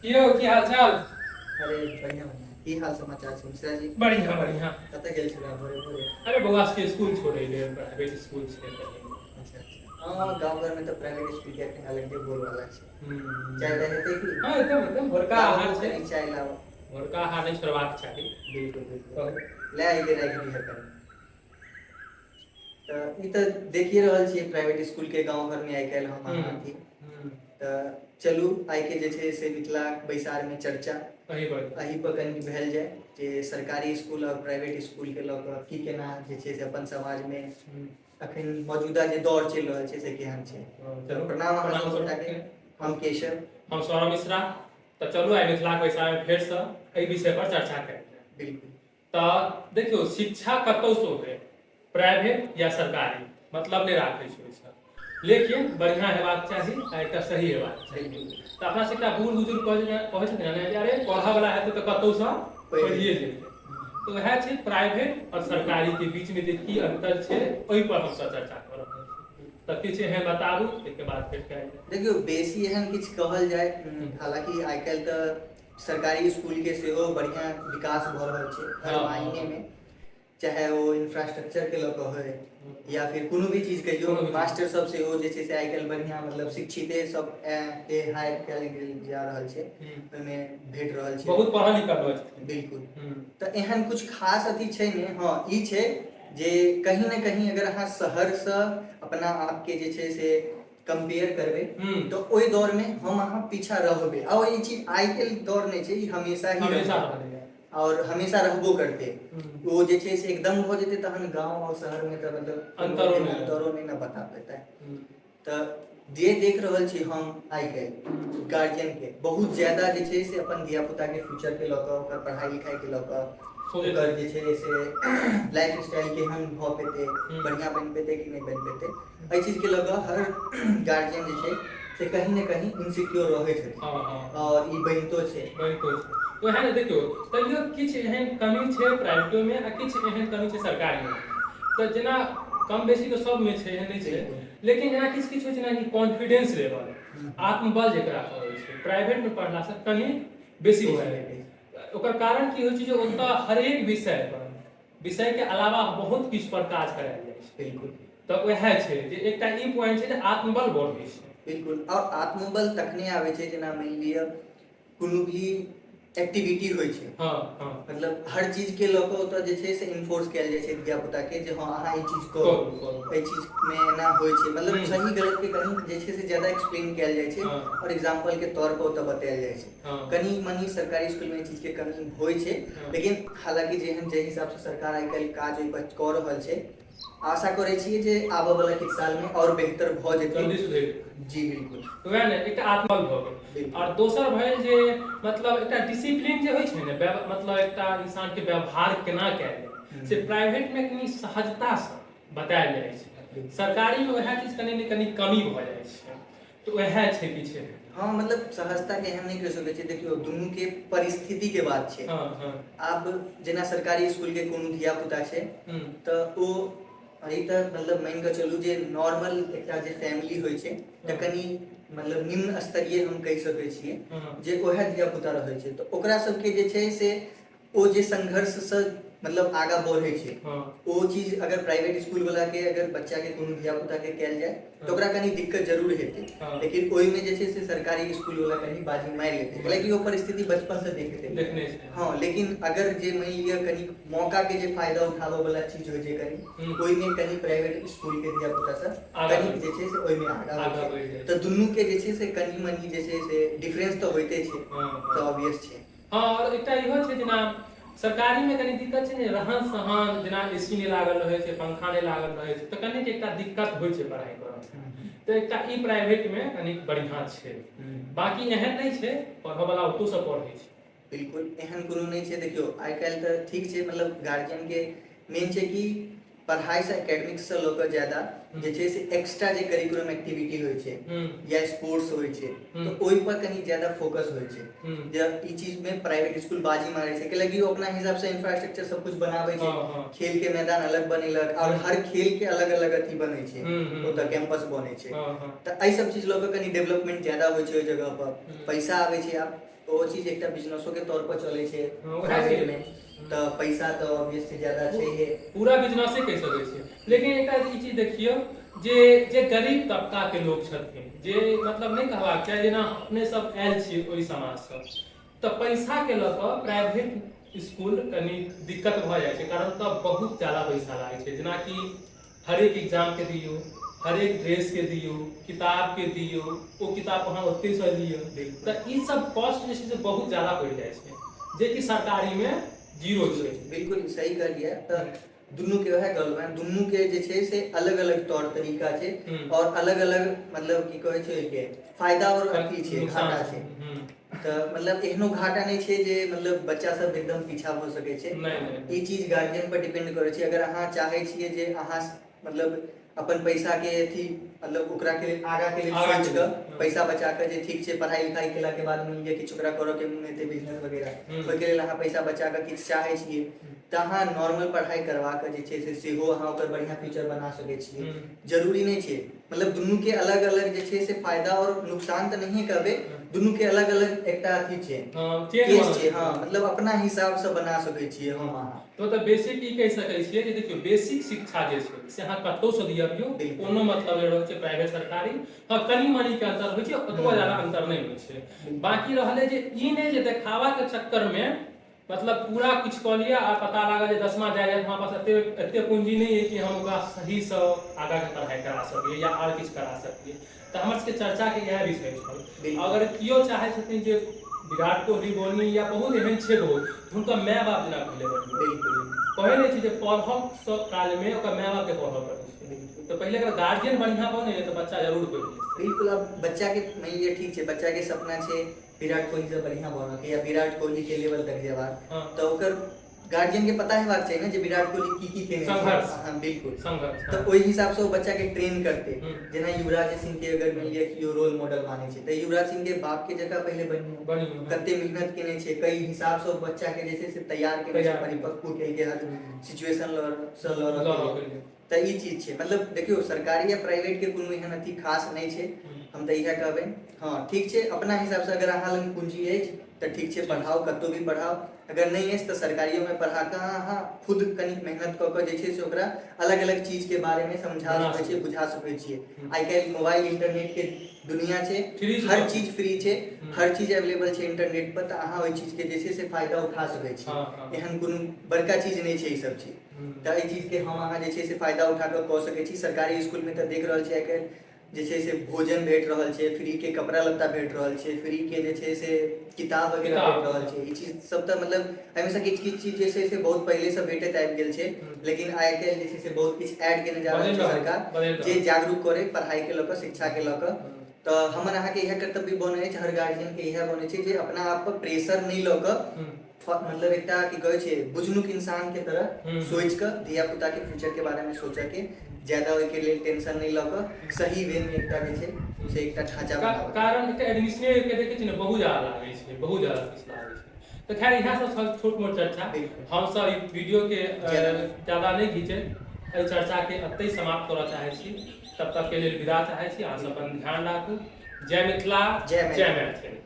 की यौ, की हाल चाल? अरे बढ़िया बढ़िया, की हाल समाचार छै मिश्रा जी? बढ़िया बढ़िया। कतऽ गेल छलहुँ भोरे भोरे? अरे बौआ सबके स्कूल छोड़ै लेल, प्राइवेट स्कूल छै कनि। अच्छा अच्छा, हँ, गाँव घरमे तऽ प्राइवेट स्कूल के एखन अलगे बोलबाला छै। चाय ताय हेतै की? हँ, एकदम एकदम, भोरका लाबू आहार छै। कनि चाय लाबू। भोरका आहार नहि छोड़बाक चाही। बिल्कुल बिल्कुल। कहू। लए आइके राखि दिहऽ कनि। तऽ ई तऽ देखिए रहल छियै प्राइवेट स्कूल के गाँव घरमे आइ काल्हि हम अहाँ अथी। तऽ चलू, आइके जे छै से मिथिला बैसारमे चर्चा एही पर एही पर कनि भेल जाय जे सरकारी स्कूल आओर प्राइवेट स्कूलके लऽ कऽ की केना जे छै से अपन समाजमे अखन मौजूदा जे दौर चलि रहल छै से केहन छै। तऽ चलू। प्रणाम अहाँ प्रणाम सब गोटाके। सबके। हम केशव। हम सौरभ मिश्रा। तऽ चलू, आइ मिथिलाक बैसारमे फेरसँ एहि विषय पर चर्चा कयल जाय। बिल्कुल। तऽ देखियौ, शिक्षा कतहुसँ होय, प्राइवेट या सरकारी, मतलब नहि राखै छै ओहिसँ, लेकिन बढ़िआँ हेबाक चाही आ एकटा सही हेबाक चाही। तऽ अपना सबके एकटा बूढ़ बुजुर्ग कहै छथिन ने जे अरे, पढ़ऽवला हेतै तऽ कतहुसँ पढ़िए जेतै। तऽ उएह छै, प्राइवेट आओर सरकारीके बीचमे जे की अन्तर छै, ओहि पर हमसब चर्चा कऽ रहल छी। तऽ किछु एहन बताबू, ताहिके बाद फेर कयल जाय। देखियौ, बेसी एहन किछु कहल जाय, हालाँकि आइ काल्हि तऽ सरकारी स्कूलके सेहो बढ़िआँ विकास भऽ रहल छै हर मायनेमे, चाहे ओ इंफ्रास्ट्रक्चरके लऽ कऽ होय या फिर कोनो भी चीज कहियौ। कोनो भी चीज। मास्टर सब सेहो जे छै से आइ काल्हि बढ़िआँ, मतलब शिक्षिते सब के हायर कयल गेल जा रहल छै, ओहिमे भेट रहल छै। बहुत पढ़ल लिखल रहै छथिन। बिल्कुल। तऽ एहन कुछ खास अथी छै नहि। हँ, ई छै जे कहीं ने कहीं अगर अहाँ शहरसँ अपना आपके जे छै से कम्पेयर करबै तऽ ओहि दौरमे हम अहाँ पीछा रहबै। आ ई चीज आइ के दौर नहि छै, ई हमेशा ही हमेशा रहतै। रहलैए। आओर हमेशा रहबो करतै। ओ जे छै से एकदम भऽ जेतै तहन गाँव आओर शहरमे तऽ मतलब अन्तरो नहि। अन्तरो नहि ने बता पेतै। तऽ जे देख रहल छी हम आइ काल्हि, गार्जियनके बहुत ज्यादा जे छै से अपन धियापुताके फ्यूचरके लऽ कऽ, ओकर पढ़ाइ लिखाइके लऽ कऽ, सोचैत ओकर जे छै से लाइफ स्टाइल केहन भऽ पेतै, बढ़िआँ बनि पेतै कि नहि बनि पेतै, एहि चीजके लऽ कऽ हर गार्जियन जे छै से कहीं ने कहीं इनसिक्योर रहै छथिन। हँ हँ आओर ई बनितो छै। बनितो छै। वएह ने, देखियौ, तैयो किछु एहन कमी छै प्राइवेटोमे आ किछु एहन कमी छै सरकारीमे। तऽ जेना कम बेसी तऽ सबमे छै, एहन नहि छै। लेकिन जेना किछु किछु होइ छै, जेनाकि कॉन्फिडेंस लेवल, आत्मबल जेकरा कहै छै, प्राइवेटमे पढ़लासँ कनि बेसी भऽ जाइ छै। ओकर कारण की होइ छै जे ओतऽ हरेक विषय पर, विषयके अलावा बहुत किछु पर काज करायल जाइ छै। तऽ उएह छै जे एकटा ई पॉइंट छै जे आत्मबल बढ़ै छै। बिल्कुल, आओर आत्मबल तखने आबै छै जेना मानि लिअ कोनो भी एक्टिविटी होइ छै, हँ हँ मतलब हर चीजके लऽ कऽ ओतऽ जे छै से इन्फोर्स कयल जाइ छै धियापुताके जे हँ, अहाँ ई चीज करू, करू करू। एहि चीजमे एना होइ छै, मतलब सही गलतके कनि जे छै से ज्यादा एक्सप्लेन कयल जाइ छै आओर एग्जाम्पलके तौर पर ओतऽ बतायल जाइ छै। कनि मनी सरकारी स्कूलमे एहि चीजके कमी होइ छै। लेकिन हालाँकि जेहन जाहि हिसाबसँ सरकार आइ काल्हि काज ओहि पर कऽ रहल छै, आशा करै छियै जे आबऽ वाला किछु सालमे आओर बेहतर भऽ जेतै। जल्दी सुधरि। जी बिल्कुल। वएह ने, एकटा आत्मबल भऽ गेल। आओर दोसर भेल जे मतलब एकटा डिसिप्लिन जे होइ छै ने, मतलब एकटा इंसानके व्यवहार केना कयल जाय, से प्राइवेटमे कनि सहजतासँ बतायल जाइ छै। सरकारीमे वएह चीज कनि ने कनि कमी भऽ जाइ छै। तऽ वएह छै किछु। हँ, मतलब सहजता के एहन नहि कहि सकै छियै। देखियौ, दुनूके परिस्थितिके बात छै। हँ हँ आब जेना सरकारी स्कूलके कोनो धिया पुता छै, तऽ ओ ई तऽ मतलब मानि कऽ चलू जे नॉर्मल एकटा जे फैमिली होइ छै, तऽ कनि मतलब निम्न स्तरीय हम कहि सकै छियै जे उएह धिया पुता रहै छै, तऽ ओकरा सबके जे छै से ओ जे संघर्षसँ मतलब आगाँ बढ़ै छै, ओ चीज अगर प्राइवेट स्कूल वाला के अगर बच्चा के कोनो धिया पुता के कयल जाय तऽ ओकरा कनि दिक्कत जरूर हेतै। लेकिन ओहिमे जे छै से सरकारी स्कूल वाला कनि बाजी मारि लेतै, कैलाकि ओ परिस्थिति बचपन से देखैत एलै। देखने छै। हँ, लेकिन अगर जे मानि लिअ कनि मौका के जे फायदा उठाबऽ वाला चीज होइ छै कनि, ओहिमे कनि प्राइवेट स्कूल के धिया पुता सब आगाँ कनि बढ़ि जे छै से ओहिमे आगाँ आगाँ होइ बढ़ि छै। जाइ छै। तऽ दुनू के जे छै से कनि मनि जे छै से डिफरेंस तऽ होइते छै। तऽ ऑब्वियस छै। हँ, आओर एकटा इहो छै, जेना सरकारीमे कनि दिक्कत छै ने रहन सहन, जेना एसी नहि लागल रहै छै, पंखा नहि लागल रहै छै, तऽ कनिक एकटा दिक्कत होइ छै पढ़ाइ करऽमे। तऽ एकटा ई प्राइवेटमे कनिक बढ़िआँ छै। बाँकी एहन नहि छै, पढ़ऽवला ओतहुसँ पढ़ै छै। बिल्कुल, एहन कोनो नहि छै। देखियौ, आइ काल्हि तऽ ठीक छै, मतलब गार्जियनके मेन छै कि पढ़ाइसँ एकेडमिक्ससँ लऽ कऽ ज्यादा जे छै से एक्स्ट्रा जे करिकुलम एक्टिविटी होइ छै या स्पोर्ट्स होइ छै, तऽ ओहि पर कनि ज्यादा फोकस होइ छै। जे ई चीजमे प्राइवेट स्कूल बाजी मारै छै, कैलाकि ओ अपना हिसाबसँ इंफ्रास्ट्रक्चर सब कुछ बनाबै छै। हँ हँ खेल के मैदान अलग बनेलक आओर हर खेल के अलग अलग अथी बनै छै, ओतऽ कैंपस बनै छै। हँ हँ तऽ एहि सब चीज लऽ कऽ कनि डेवलपमेंट ज्यादा होइ छै ओहि जगह पर। पैसा आबै छै, आब ओ चीज एकटा बिजनेसो के तौर पर चलै छै। हँ, उएह छै। प्राइवेट मे तऽ पैसा तऽ ऑब्वियसली ज्यादा छै हे। पूरा बिजनेसे कहि सकै छियै, लेकिन एकटा ई चीज देखियौ जे जे गरीब तबकाके लोक छथिन, जे मतलब नहि कहबाक चाही, जेना अपने सब आयल छियै ओहि समाजसँ, तऽ पैसाके लऽ कऽ प्राइवेट स्कूल कनि दिक्कत भऽ जाइ छै, कारण तऽ बहुत ज्यादा पैसा लागै छै। जेनाकि हरेक एग्जामके दियौ, हरेक ड्रेसके दियौ, किताबके दियौ, ओ किताब अहाँ ओतहिसँ लियौ, तऽ ई सब कॉस्ट जे छै से बहुत ज्यादा पड़ि जाइ छै, जेकि सरकारीमे जीरो छै। बिल्कुल सही कहलियै। तऽ दुनू के वएह कहलहुँ हेँ, दुनू के जे छै से अलग अलग तौर तरीका छै और अलग अलग मतलब की कहै छै ओहिके फायदा और अथी छै, नुकसान घाटा छै। तऽ मतलब एहनो घाटा नहि छै जे मतलब बच्चा सब एकदम पीछा भऽ सकै छै। नहि नहि। ई चीज गार्जियन पर डिपेंड करै छै। अगर अहाँ चाहै छियै जे अहाँ मतलब अपन पैसा के अथी मतलब ओकरा के लेल आगा के लेल आगाँ के सोचि लेल, कऽ पैसा बचा कऽ जे ठीक छै, पढ़ाई लिखाई केला के बाद मानि लिअ किछु ओकरा करऽ के मोन हेतै, बिजनेस वगैरह, ओहिके लेल अहाँ पैसा बचा कऽ किछु चाहै छियै, तऽ अहाँ नॉर्मल पढ़ाई करवा कऽ जे छै से सेहो अहाँ ओकर बढ़िआँ फ्यूचर बना सकै छियै। जरूरी नहि छै, मतलब दुनू के अलग अलग जे छै से फायदा और नुकसान तऽ नहिए कहबै, दुनू के अलग अलग एकटा अथी छै, हँ, चेन केस बनल छै। छै। हँ, मतलब अपना हिसाबसँ बना सकै छियै हम अहाँ। तऽ बेसिक ई कहि सकै छियै जे देखियौ, बेसिक शिक्षा जे छै से अहाँ कतहुसँ दिअबियौ, कोनो मतलब नहि रहै छै प्राइवेट सरकारी। हँ, कनि मनिके अन्तर होइ छै, ओतबो ज्यादा अन्तर नहि होइ छै। बाँकी रहलै जे ई नहि जे देखावाके चक्करमे मतलब पूरा किछु कऽ लिअ आ पता लागल जे 10मा जाय जाय हमरा पास एते एते पूँजी नहि अइ कि हम ओकरा सहीसँ आगाँके पढ़ाइ करा सकियै या आर किछु करा सकियै। तऽ हमर सबके चर्चाके इएह विषय छल। अगर केओ चाहै छथिन जे विराट कोहली बनी या बहुत एहन छै बहुत, हुनकर माय बाप जेना पहिले बनी। कहै नहि छै जे पढ़ब सब कालमे ओकर माय बापके पढ़ऽ पड़ै छै। तऽ पहिले अगर गार्जियन बढ़िआँ बने तऽ बच्चा जरूर पढ़ि लेतै। बिल्कुल। अब बच्चा के मानि लिअ ठीक छै, बच्चा के सपना छै विराट कोहली से बढ़िया बनऽ के या विराट कोहली के लेवल तक जेबाक, तऽ ओकर गार्जियन के पता हेबाक चाही ने जे विराट कोहली की की केने छै। संघर्ष। हँ, बिल्कुल। संघर्ष। तऽ ओहि हिसाबसँ ओ बच्चा के ट्रेन करतै। जेना युवराज सिंह के अगर मानि लिअ केओ रोल मॉडल मानै छै, तऽ युवराज सिंह के बाप के जकाँ पहिले बनियौ। बनियौ, हँ। कते मेहनत केने छै, कई हिसाबसँ ओ बच्चा के जे छै से तैयार केने छै, तैयार। परिपक्व केलकै हर सिचुएशन सँ लड़ऽ लड़ऽ के के लेल। लेल। तऽ ई चीज छै, मतलब देखियौ, सरकारी या प्राइवेट के कोनो एहन अथी खास नहि छै। हम तऽ इएह कहबै, हँ ठीक छै, अपना हिसाबसँ अगर अहाँ लग पूँजी अछि तऽ ठीक छै, पढ़ाउ, कतहु भी पढ़ाउ। अगर नहि अछि तऽ सरकारियोमे पढ़ा कऽ अहाँ खुद कनि मेहनत कऽ कऽ जे छै से ओकरा अलग अलग चीजके बारेमे समझा बना सकै छियै, सकै। बुझा सकै छियै। आइ काल्हि मोबाइल इंटरनेट के दुनिया छै। फ्री हर छै। चीज फ्री छै, हर चीज अवेलेबल छै इंटरनेट पर, तऽ अहाँ ओहि चीजके जे छै से फायदा उठा सकै छी। हँ हँ एहन कोनो बड़का चीज नहि छै ई सब चीज। तऽ एहि चीजके हम अहाँ जे छै से फायदा उठा कऽ कऽ सकै छी। सरकारी इसकुलमे तऽ देख रहल छी, आइ काल्हि जे छै से भोजन भेट रहल छै फ्रीके, कपड़ा लत्ता भेट रहल छै फ्रीके, जे छै से किताब वगैरह किताब। भेट रहल छै। ई चीज सब तऽ मतलब एहिमे से किछु किछु चीज जे छै से बहुत पहिलेसँ भेटैत आबि गेल छै, लेकिन आइ काल्हि जे छै से बहुत किछु ऐड केने जा रहल बदलि छै रहल सरकार, बदलि जे रहल। जागरूक करै पढ़ाइके लऽ कऽ, शिक्षाके लऽ कऽ। तऽ हमर अहाँके इएह कर्तव्य बनै अछि, हर गार्जियनके इएह बनै छै जे अपना आप पर प्रेशर नहि लऽ कऽ मतलब एकटा की कहै छै बुझनुक इंसान के तरह सोचि कऽ धिया पुता के फ्यूचर के बारे में सोचऽ के, ज्यादा ओहिके लेल टेंशन नहि लऽ कऽ सही वे में एकटा जे छै से एकटा ढांचा बनाबऽ। कारण एकटा एडमिशने के देखै छी ने, बहुत ज्यादा लागै छै, बहुत ज्यादा फीस लागै छै। तऽ खैर, इएह सब छल छोट मोट चर्चा। हमसब ई वीडियो के ज्यादा नहि घिचैत एहि चर्चा के एतहि समाप्त करऽ चाहै छी। तब तक के लेल विदा चाहै छी। अहाँ सब अपन ध्यान राखू। जय मिथिला। जय मैथिली। जय मैथिली।